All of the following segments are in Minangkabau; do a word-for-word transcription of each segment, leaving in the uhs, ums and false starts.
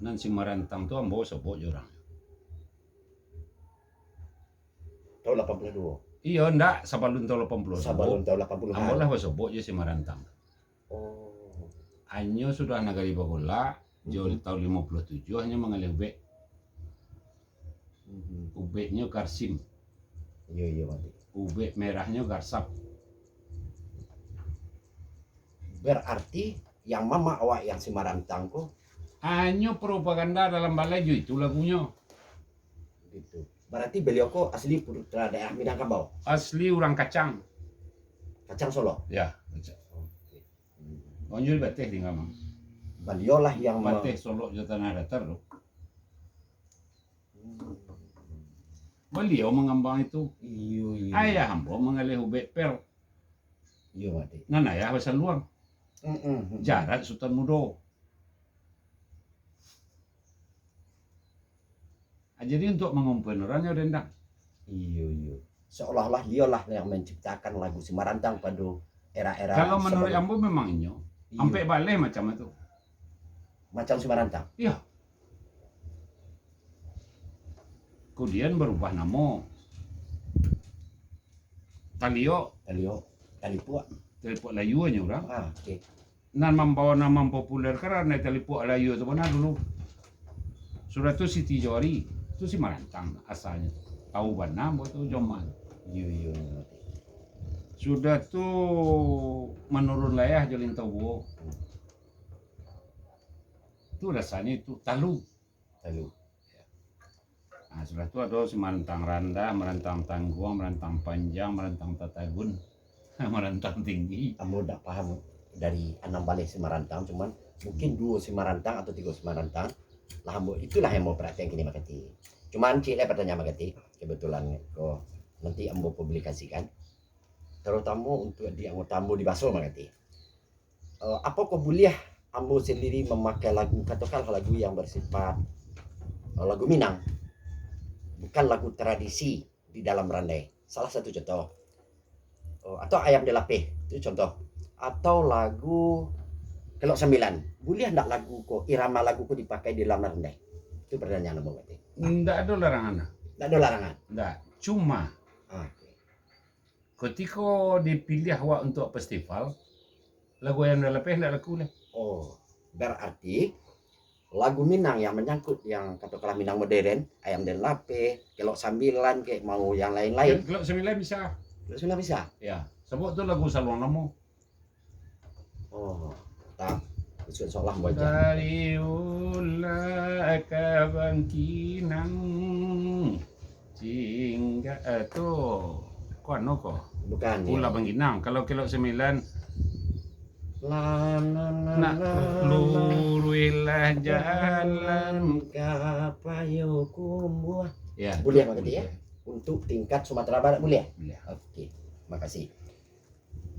Nan si Marantang tu ambo sobok jo urang. Tahun lapan puluh dua. Iyo, ndak, sabalun tahun lapan puluh dua. Sabalun tahun lapan puluhan. Ambo lah basobok jo si Marantang. Oh. Anyo sudah nagari bagolak, jo Mhm. tahun limo puluh tujuah anyo mangalih ubek. Mhm. Ubeknyo Karsim. Iyo, iyo, mati. Ubek merahnyo Garsap. Berarti yang mamak awak yang si Marantang ko Anyo propaganda dalam balai jo itu lagunyo. Gitu. Berarti beliau ko asli putra daerah Minangkabau. Asli urang Kacang. Kacang Solo. Ya, Kacang. Oke. Hmm. Onyo di Bateh tinggal, Mang. Beliau lah yang ma- Bateh Solok jo Tanah Datar tu. Hmm. Beliau mangambang itu. Iyo, iyo. Ayah ambo mangalih ubek pel. Iyo, mati. Nan ayah basaluang. Mm-mm. Jarat Sutan Mudo. Ah, jadi untuk mangumpulkan urang nyo dendang. Iyo, iyo. Seolah-olah iyo lah yang menciptakan lagu si Marantang pado era-era Kalau menurut sebelum- ambo memang inyo. Iyo. Ampek baleh macam itu. Macam si Marantang. Iyo. Kemudian berubah namo. Taliok, Taliok, Talipuak. Talipuak Layu nyo urang. Ah, oke. Nan mambawa, nan mampopulerkan Randai Talipuak Layu tu bana dulu. Sudah tu Siti Johari, tu si Marantang asalnyo. Tahu bana ambo tu Joman. Iyo, iyo, iyo. Sudah tu Manurun Layah jo Lintau Buo. Tu dasarnyo itu Talu. Talu. Nah, sudah tu ado si Marantang Randah, Marantang Tangguang, Marantang Panjang, Marantang Tatagun, Marantang Tinggi. Ambo ndak paham dari anam baleh si Marantang, cuman mungkin duo si Marantang atau tigo si Marantang. Lah ambo, itulah yang ambo perhatian kini, Makati. Cuman ciek lai pertanyaan, Makati. Kebetulan ko nanti ambo publikasikan. Terutama untuk di anggota ambo di Baso, Makati. Eh, apakah buliah ambo sendiri memakai lagu, katakanlah lagu yang bersifat, eh, lagu Minang, bukan lagu tradisi di dalam randai? Salah satu contoh. Eh, atau Ayam Dilapeh, itu contoh. Atau lagu Kelok Sambilan. Buliah ndak lagu ko, irama lagu ko dipakai di dalam randai? Itu pertanyaan ambo, Makati. Ndak ado larangan. Ndak ado larangan. Ndak. Cuma Ah. Kutiko dipiliah awak untuak festival, lagu Ayam Dilapeh ndak laku lai. Oh, berarti lagu Minang yang menyangkut yang katakanlah Minang modern, Ayam Dilapeh, Kelok Sambilan kek, mau yang lain-lain. Kelok Sambilan bisa. Kelok Sambilan bisa? Ya, sabab tu lagu saluang lamo. Oh, tak. Khusus seolah baca. Dari Ula ka Bangkinang. Singgah, eh, tu. Ko anu ko? Bukan. Ula Ya. Bangkinang. Kalau Kelok Sambilan, La, la, la, nak la, la. luruihlah Jalan jalan. Ka Payokumbuah. Ya. Boleh, Mak Keti, ya? Untuk tingkat Sumatera Barat boleh? Boleh. Oke, makasih.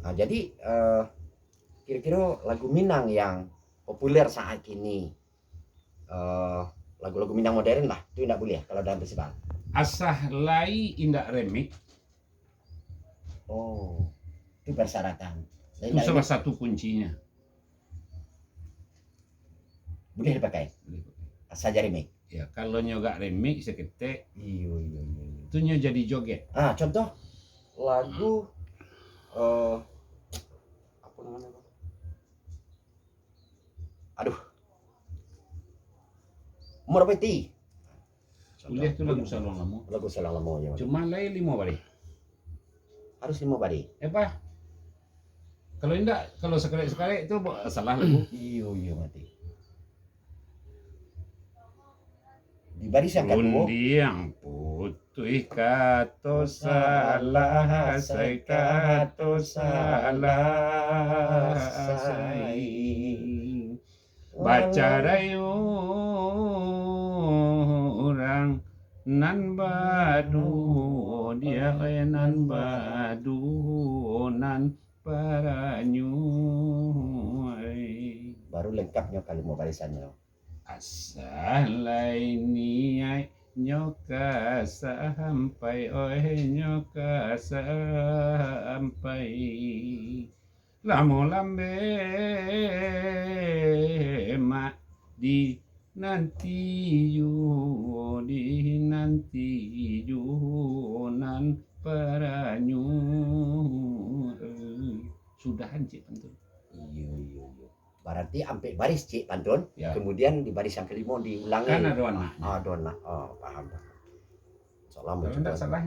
Ah, jadi, eh, kira-kira lagu Minang yang populer saat kini, eh, lagu-lagu Minang modern lah, tu indak boleh kalau dalam festival. Asah lai indak remix, Oh, itu persyaratan. Lain itu lain salah satu kuncinya. Boleh dipakai. Asal jadi mic. Ya, kalau nyo gak remix saketek, Iyo, iyo, iyo, iyo. tu nyo jadi joget. Ah, contoh lagu, eh, apa namanya tu? Aduh. Murpeti. Boleh tu lagu saluang lamo. Lagu saluang lamo, ya. Cuma lai limo bari. Harus limo bari. Eh, Pak. Kalau indak, kalau sakarek-sakarek tu, salah lagu. Iyo, iyo, mati. Di baris yang kedua. Rundiang putuih kato salah, sai kato salah, sai. Bacarai urang nan baduo, dia nan baduo, nan paranyuai. Baru lengkapnyo kalimo barisannyo. Asah lai niaik nyo ka sampai, oi, nyo ka sampai. Lamo lambek mak di Nanti juo dih, nanti juo nan paranyo. Sudahan ciek pantun. Iyo, iyo, iyo. Berarti ampek baris ciek pantun, ya. Kemudian di baris yang kelima diulangi. Kan ado anaknyo. Ah, ado anak. Oh, paham, paham. Insyaallah. Kalau ndak salah.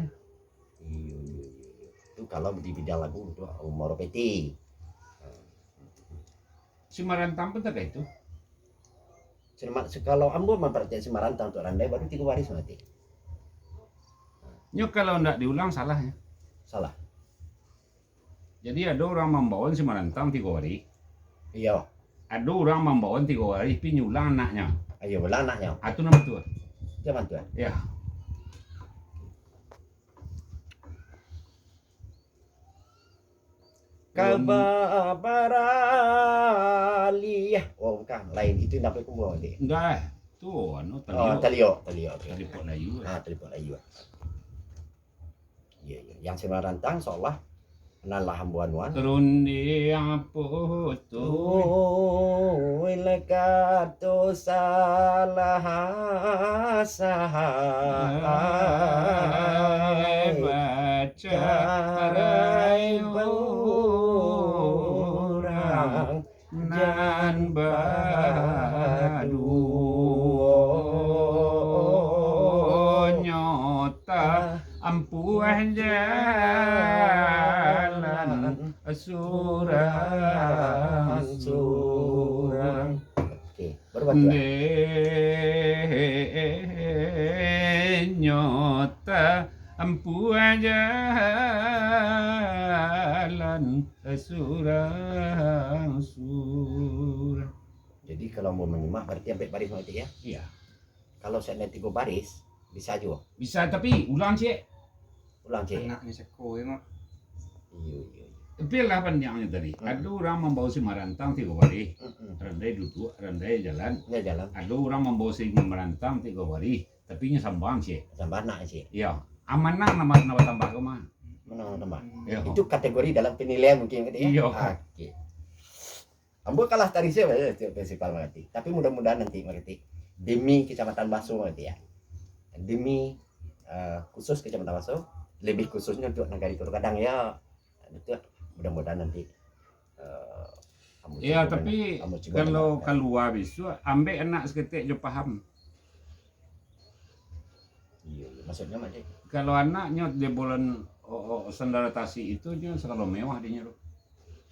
Iyo, iyo, iyo, iyo. Itu kalau di bidang lagu tu Umar Peti. Si Marantang pun tak itu. Kalau ambo memperhatikan si Marantang tu randai baru tigo baris mati. Nyo kalau ndak diulang salah nyo. Salah. Jadi ado urang mambaon si Marantang tigo baris. Iyo. Ado urang mambaon tigo baris pi nyulang anaknyo. Iyo, ulang anaknyo. Ah, tu nan batua. Itu nan batua. Ya. Kaba baralih. Oh, bukan. Lain. Itu nan paling kumbo, dek. Ndak, eh. Tu, anu, oh, taliok. Taliok, taliok, oke. Talipok Layu, eh. Ah, talipok Layu. Iya, iya. Yang si Marantang, insyaallah, nan lah ambo anuan. Runding putuih. Tuih kato salah sahai. Bacarai urang nan baduo, nyo taampuah jalan surang-surang. Oke, baru bantu, ah. Dek nyo taampuah jalan surang-surang. Jadi, kalau mau menyimak, berarti ampek baris mah, Dik, ya? Iya. Kalau seandainya tigo baris, bisa juo. Bisa, tapi ulang ciek. Ulang ciek. Anaknyo seko, ya, Mak. Iyo, iyo, iyo. Tapi lah panjangnyo tadi. Hmm. Ado urang mambaok si Marantang tigo baris. Hmm, hmm. Randai duduak, randai jalan. Randai jalan. Ado urang mambaok si Marantang tigo baris, tapi nyo sambang ciek. Sambang anak ciek. Iya. Amanang namo, namo tambah ko mah. Manang tambah. Iya. Itu kategori dalam penilaian mungkin, Dik, ya? Iya. Oke. Ambo kalah tarisi, eh, Prinsipal Marati. Tapi mudah-mudahan nanti Marati, demi Kecamatan Baso Marati, ya. Demi, eh, khusus Kecamatan Baso, lebih khususnya untuk Nagari Turu Gadang, ya. Itu mudah-mudahan nanti, eh, ambo cubo, tapi ambo cubo kalau kalua bisuak, ambek anak saketek jo paham. Iya, iya. Maksudnya, Mak Cik? Kalau anaknyo di bulan, o, o, sandara tasik itu, nyo sagalo mewah dinyo tu.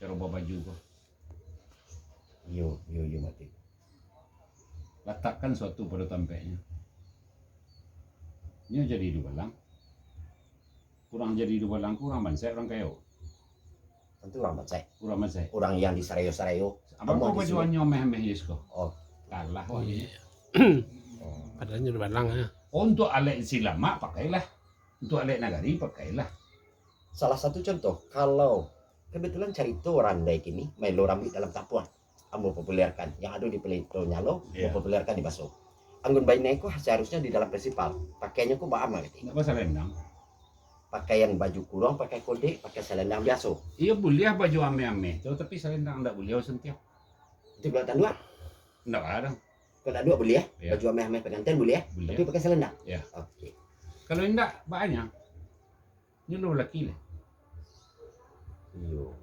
Caro babaju ko. Iyo, iyo, iyo, Mak Cik. Latakkan suatu pada tampeknyo. Nyo jadi dubalang. Urang jadi dubalang ko urang bansaik, urang kayo. Tantu urang bansaik. Urang bansaik. Urang yang disarayo-sarayo. Apo ko bajuannyo ameh-ameh Yes ko? Oh. Kalah wak. Iya. Oh. Padahal nyo dubalang, ya. Oh, untuk alek si lamak pakailah. Untuk alek nagari pakailah. Salah satu contoh, kalau kebetulan carito randai kini, maelo rambuik dalam tapuak. Ambo populerkan, yang ado di Pelito Nyalo, iya, ambo populerkan di Baso. Anggun Bainai ko seharusnya di dalam festival, pakaiannyo ko baa mah gitu. Ndak pasalendang. Pakaian baju kurung, pakai kodek, pakai salendang biaso. Iyo, buliah baju ameh-ameh tu, tapi salendang ndak buliah, Suntiang. Itu kalau tanduak? Ndak ada. Kalau tanduak buliah, iya, baju ameh-ameh pengantin buliah, buliah, tapi pakai salendang? Iya. Oke. Kalau indak, banyak. Nyo lah balaki lah. Iyo.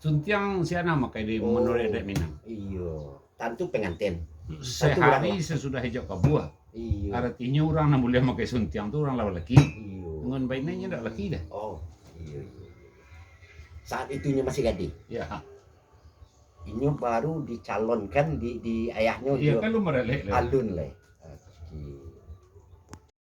Suntiang siana makai di, oh, manuruik adat Minang. Iyo. Tantu pengantin. Tantu sahari urang sasudah ijab kabua. Iyo. Aratinyo urang nan buliah makai suntiang tu urang lah balaki. Iyo. Anggun Bainai nyo ndak balaki dah. Oh, iyo, iyo, iyo. Saat itu nyo masih gadih. Ya. Inyo baru dicalonkan di, di ayahnyo. Iya, jo kan alun maralek lai. Alun lai.